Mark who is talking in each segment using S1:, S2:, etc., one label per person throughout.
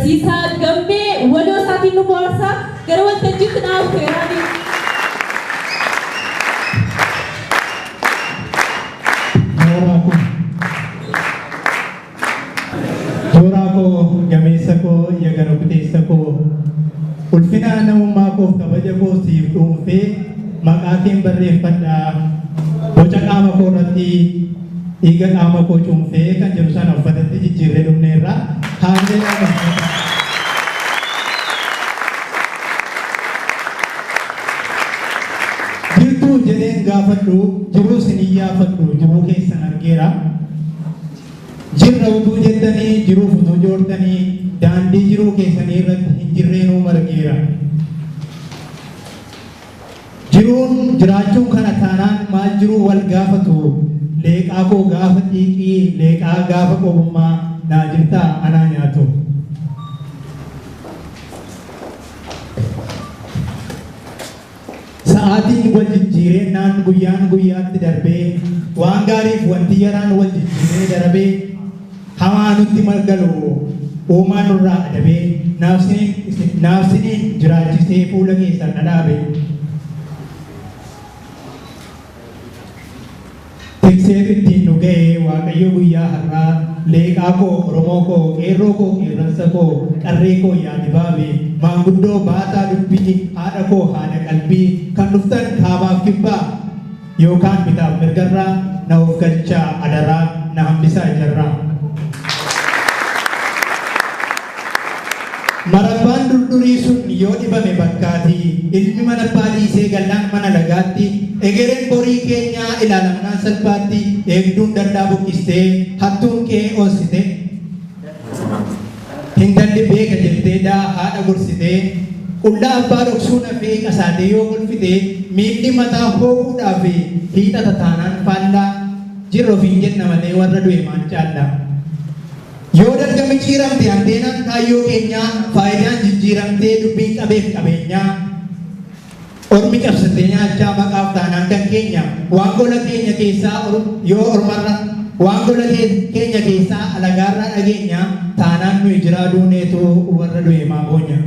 S1: Barsiisaa Gammee waloo isaatiin nu bohaarsaa gara waltajjiitti naaf feeraanii.
S2: Tooraa koo, gameessa koo, yagara kuteessa koo, ulfina namummaa koof kabaja koo siif dhuunfee maqaa keen barreeffadhaa. Boca qaama koo irratti dhiiga qaama koo cuunfee kan jedhu sana uffatatti jijjiirree dhumneerra. Haamilee dhaaba. Jirtuu jedheen gaafadhu, jiruu isin iyyaafadhu, jiruu keessan argeera. Jirra utuu jettanii, jiruuf utuu joortanii, daandii jiruu keessanii irratti hin jirreenuu margeera. Jiruun jiraachuun kana taanaan maal jiruu wal gaafatu, leeqaa koo gaafa xiiqii, leeqaa gaafa qobummaa naa jirtaa anaa nyaatu. Sa'aatiin wal jijjiireennaan guyyaan guyyaatti darbee, waan gaariif wanti yaraan wal jijjiiree darabee, hamaa nutti margalu uumaan nurraa adabee, naafsiniin jiraachisee fuula keessan na dhaabe. Tikseetu ittiin nu ga'e Waaqayyo guyyaa har'aa, leeqaa koo, Oromoo koo, qeerroo koo, qeerransa koo, qarree koo yaa dibaabe, maanguddoo baataa dubbii, haadha koo haadha qalbii, kan dhuftan kaabaaf kibbaa yookaan bitaaf mirgarraa na of galchaa adaraa na hambisaa ijarraa. Marabbaan durdurii sun yoo dhibame bakkaati, ilmi mana abbaa dhiisee gallaan mana lagaatti, egereen borii keenyaa ilaalamnaan salphaatti, eegduun dallaa buqqistee, hattuun qe'ee onsite, hintalli beeka jettee daa haadha gorsitee, qullaa abbaa dhoksuu nafee qasaatee yoo kolfite, miilli mataa hooquudhaaf hiixata taanaan faallaa, jirra ofiin jenna malee warra du'e maal caalla. Yoo dalga micciiramte anteenaan kaayyoo keenyaa, faayidaan jijjiiramtee dubbiin qabeef qabeenyaa, ormi cabsattee nyaachaa maqaaf taanaan kan keenya, waan gola keenya keessaa yoo ormarra, waan gola keenya keessaa alagaarraa dhageenya, taanaan nuyi jiraa duuneetu warra du'e maa boonya.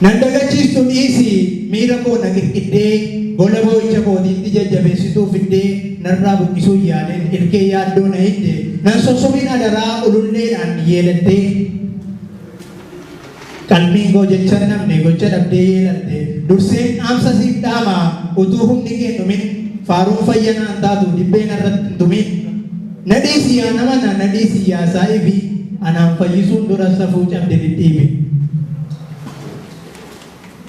S2: Nan dagachiistu dhiisi miira koo na qirqiddee, gola boo'icha kootiitti jajjabeessituu fiddee, narraa buqqisuu yaaleen ilkee yaaddoo na hidde, nan sossobiin adaraa ululleedhaan yeelattee, qalbiin koo jecha namne gocha dhabdee yeelatte, durseen dhaamsa siif dhaama utuu humni kee dhumin, faaruun fayyanaan taatu dibbee narratti hin tumin. Na dhiisi yaa nama na dhiisi yaa saa'ibi, anaan fayyisuun dura safuu cabde dhidhiibi.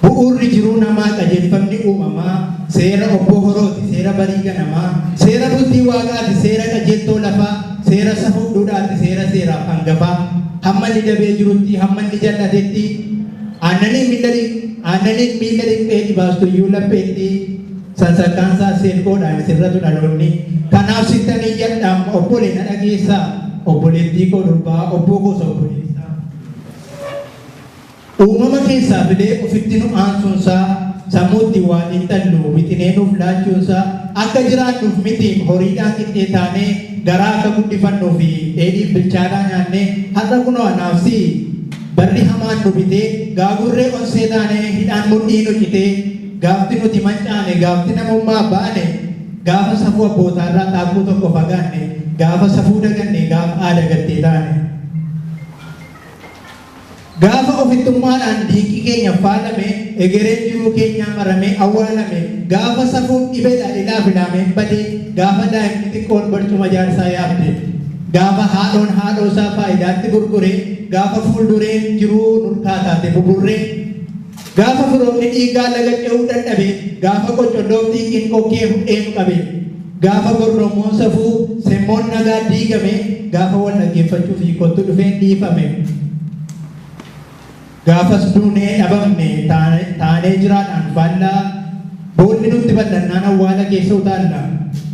S2: Bu'uurri jiruu namaa qajeelfamni uumamaa, seera obboo horooti, seera barii ganamaa, seera bultii waaqaati, seera qajeeltoo lafaa, seera safuu duudhaati, seera seeraaf hangafaa. Hamma inni dabee jirutti, hamma inni jal'atetti, aannaniin miilla dhiqxee dhibaastu iyyuu lapheetti, sansakkaansaa seelqoodhaan sirratu dhaloonni. Kanaaf sittanii jal'aam obbolee na dhageessaa, obboleettii koo durbaa, obboo gosa obboleessaa. Uumama keessaa filee ofitti nu aansuunsaa, sammuutti waa xiinxallu wixinee nuuf laachuunsaa, akka jiraannuuf miti horiidhaan qixxee taanee, garaa akka guddifannuu fi dheedhiif bilchaataa nyaannee, har'a kunoo anaaf si barri hamaan nu bitee, gaagurree onsee taanee hidhaan mudhii nu citee, gaafti nuti mancaane gaafti namummaa baane, gaafa safuu abbootaarraa xaakkuu tokko fagaanne, gaafa safuu daganne gaafa aada gattee taane. Gaafa ofittummaadhaan diinqi keenya faalame, egereen jiruu keenyaa maramee awwaalame, gaafa safuun dhibeedha ilaaf ilaameen badee, gaafa daa'imni xiqqoon barcuma jaarsaa yaabde, gaafa haadhoon haadhoosaa faayidaatti gurgure, gaafa fuuldureen jiruu nurkaa taate buburree, gaafa firoomni dhiigaa laga ce'uu dadhabe, gaafa qoccolloof xiiqiin kokkee hudhee nu qabe, gaafa gordommoon safuu semmoon nagaa diigame, gaafa wal dhaggeeffachuu fi kottu dhufeen dhiifame. Gaafas duunee dhabamne taanee jiraadhaan faallaa, boolli nutti bal'annaan awwaala keessa utaalla.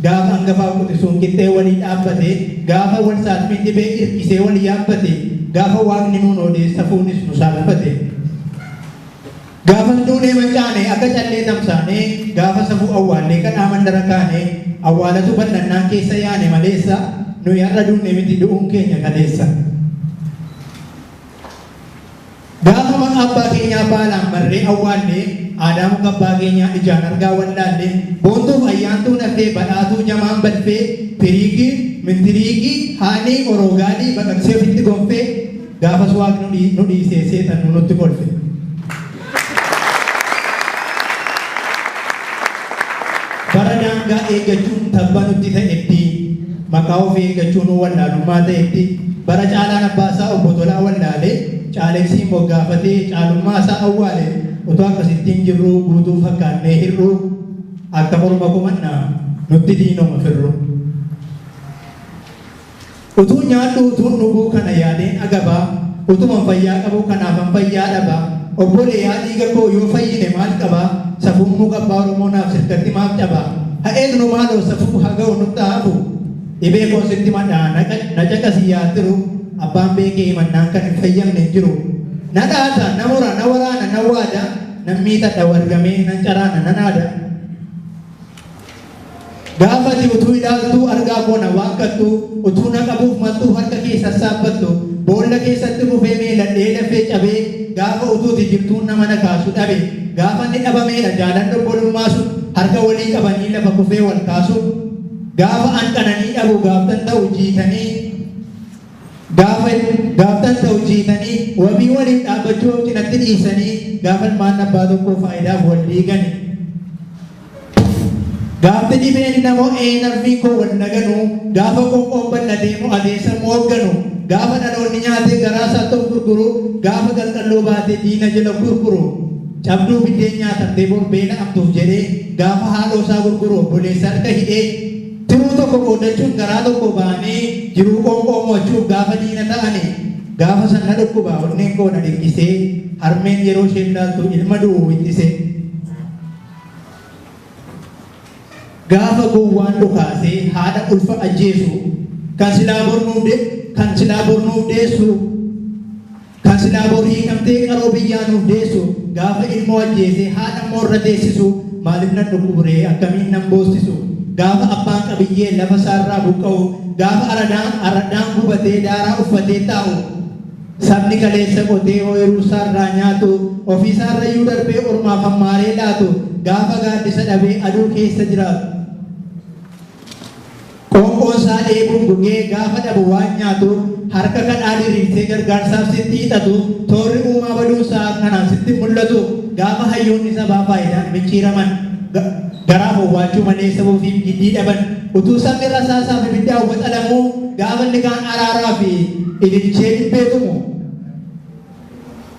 S2: Gaafa hangafaa quxisuun qixxee walii dhaabbate, gaafa wal saalfiin dhibee irkisee wal yaabbate, gaafa waaqni nuun oodee safuunis nu saalfate. Gaafas duunee mancaane akka callee tamsaane, gaafa safuu awwaallee kadhaa mandara kaane, awwaalatu bal'annaan keessa yaane maleessa, nuyi har'a duunee miti du'uun keenya kaleessa. Gaafa maqaa abbaa keenyaa baalaan barree awwaallee aadaa muka abbaa keenyaa ijaan argaa wallaallee boontuuf ayyaantuu nafee badhaatuu jamaan balfee firiigii mintiriigii haanii oroogaalii baqaqsee ofitti gonfee gaafas waaqni nu dhiisee seexan nutti kolfe. Bara daangaa eeggachuun tabba nutti ta'etti maqaa ofii eeggachuun wallaalummaa ta'etti bara caalaan abbaa isaa obbo Tolaa wallaalee caaleksiin moggaafatee caalummaa isaa awwaale otoo akkasittiin jirruu guutuu fakkaannee hir'uu akka morma kumannaa nutti diinoma firru. Utuu nyaadhu utuun dhuguu kana yaadeen agabaa utuman fayyaa qabuu kanaafan fayyaa dhabaa obbolee yaa dhiiga koo yoo fayyine maal qabaa safuun muka abbaa Oromoo naaf sirkatti maaf cabaa haa eegnu maaloo safuu haa ga'u nutti hafu dhibee koo sitti madhaa na caqasi yaa tiru abbaan beekee himannaan kan hin fayyamne hin jiru. Na dhaata na mura na waraana na waada nan miixadha wargamee nan caraana nan aada. Gaafa ati utuu ilaaltuu argaa koo na waakkattu utuu na qabuuf maltuu harka kee sassaabbattu boolla keessatti kufee meeladhee lafee cabee gaafa utuuti jirtuun nama na kaasu dhabe gaafa inni dhabameedha jaalalli obbolummaa sun harka walii qabanii lafa kufee wal kaasu gaafa an qananii dhabu gaaftan ta'u jiitanii gaaftan ta'u jiitanii wabii waliin dhaabbachuu cinatti dhiisanii gaafa ilmaan abbaa tokkoo faayidaaf wal diigani. Gaafti dhibeen namoo eenarfii koo wal naganuu gaafa qoqqoon bal'atee mo'atee sammuu hoogganu gaafa dhaloonni nyaatee garaa isaa ta'u gurguru gaafa qalqalloo baatee diina jala gurguru cabduu biddeen nyaatamtee bor beela amtuuf jedhee gaafa haadhoo isaa gurguru obboleessa harka hidhee tiruu tokko qoodachuun garaa tokko baanee jiruu qoonqoo mo'achuuf gaafa diina ta'ani gaafa sana dhukkuba onneen koo na dhiqqisee harmeen yeroo isheen laaltu ilma du'u ittisee. Gaafa gowwaan dhukaasee haadha ulfa ajjeesu kan silaa bornuuf deessu kan silaa bor hiikamtee qaroo biyyaa nuuf deessu gaafa ilmoo ajjeesee haadha immoo irra teessisu maaliif nan dhukkuburee akkamiin nan boossisu gaafa abbaan qabiyyee lafa isaarraa buqqa'u gaafa aradaan gubatee daaraa uffatee taa'u sabni kaleessa qotee ooyiruu isaarraa nyaatu ofii isaarrayyuu darbee ormaaf hammaaree laatu gaafa gaaddisa dhabee aduu keessa jiraatu. Qoonqoon isaa dheebuun gugee gaafa dhabu waan nyaatu harka kadhaa diriirsee gargaarsaaf sitti hiixatu toorri uumaa baduun isaa kanaan sitti mul'atu gaafa hayyoonni sabaa faayidaan micciiraman garaaf owwaachuu malee sabuufiif giddii dhaban utuu sabni rasaasaa fi ibiddaan waxalamuu gaafa inni kaan araaraa fi ililchee dhibbeetumu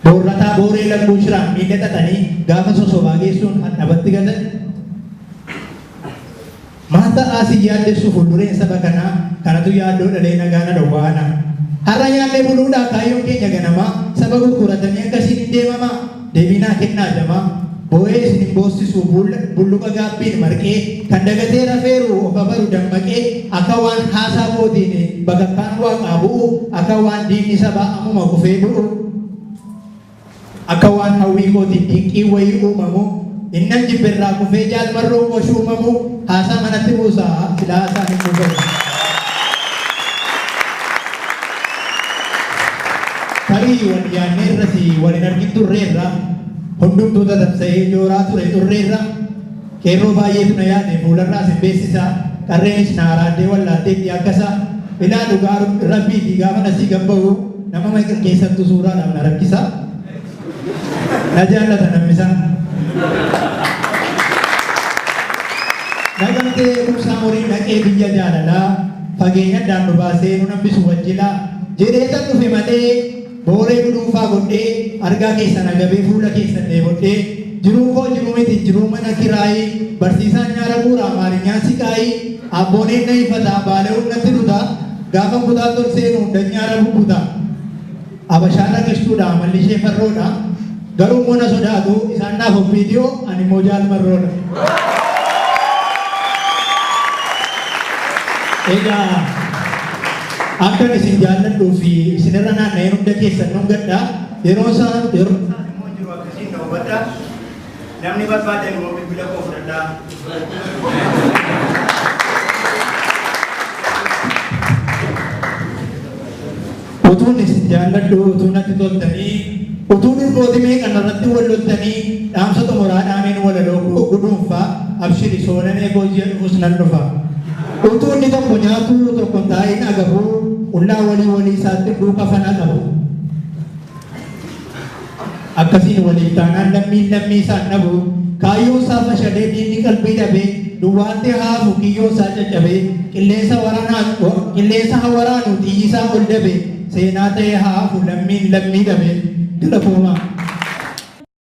S2: boorrataa booree lakkuu shiraan miila xaxanii gaafa sosobaa geessuun hadhabatti gatan. Maal ta'aa si yaaddessu fuuldureen saba kanaa kanatu yaaddoo dhalee nagaa na dhowwaana. Har'a nyaannee buluudhaa kaayyoon keenya ganamaa saba gurguratanii akkasiin hin deemamaa deebiinaa kennaa jamaa boo'ee isin hin boossisu bulluqa gaabbiin marqee kan dagatee rafeeru of abaru dammaqee akka waan haasaa kootiin bakakkaan waaqaa bu'u akka waan diinni sabaa ammuma kufee du'u akka waan hawwii kootiin dinqii wayii uumamu innan jibberraa kufee jaalmarroo koo shuumamu haasaa manatti buusaa silaa haasaan hin buufamu. Tarii wal yaadneerras wal hin argin turreerra hundumtuu tatamsa'ee jooraa ture turreerra qeerroo baay'eetu na yaade fuularraas hin beeksisaa qarreenis na araaddee wallaalteetti akkasa ilaa dhugaa rabbiitii gaafa nasii gabba'u nama meeqa keessattuu suuraadhaaf na rakkisa na jaallata namni isaa. Naqamtee kumsaa horii dhaqee biyya jaalalaa fageenya addaan nu baasee nu nambisu wajjilaa jedhee tan dhufe malee booree guduunfaa godhee argaa keessan agabee fuula keessan dheebodhee jiruu koo jiruu miti jiruu mana kiraayii barsiisaan nyaara bu'uura amaarinyaan siqaayii abbooneen na ifataa baalee humnatti duta gaafa kutaa tol seenu danyaara bubbuta abashaan rakkishtuudha amalli ishee farroodha garuu immoo na sodaatu isaan naaf of viidiyoo ani immoo jaalmarroodha. Egaa akkan isin jaalladhuu fi isinirra naanna'een hunda keessan dhungadha. Yeroo isaan immoo jiru akkasiin na hubadha. Namni barbaadan immoo bilbila koo fudhadhaa. Utuun isin jaalladhu utuu natti toltanii Utuu durbooti meeqan irratti wal loltanii dhaamsa xumuraa dhaameen walaloo koo guduunfaa abshiri soolanee koo ji'a dhufus nan dhufa. Utuu inni tokko nyaatu tokko hin taa'in agabuu qullaa walii walii isaatti duuka fana qabu. Akkasiin waliif taanaan lammiin lammii isaan dhabu kaayyoon isaa fashalee diinni qalbii dhabee duwwaatti haafu kiyyoo isaa caccabee qilleensa waraanaa qilleensa waraanu xiyyi isaa ol dabe seenaa ta'ee haafu lammiin lammii dhabe. Galatoomaa.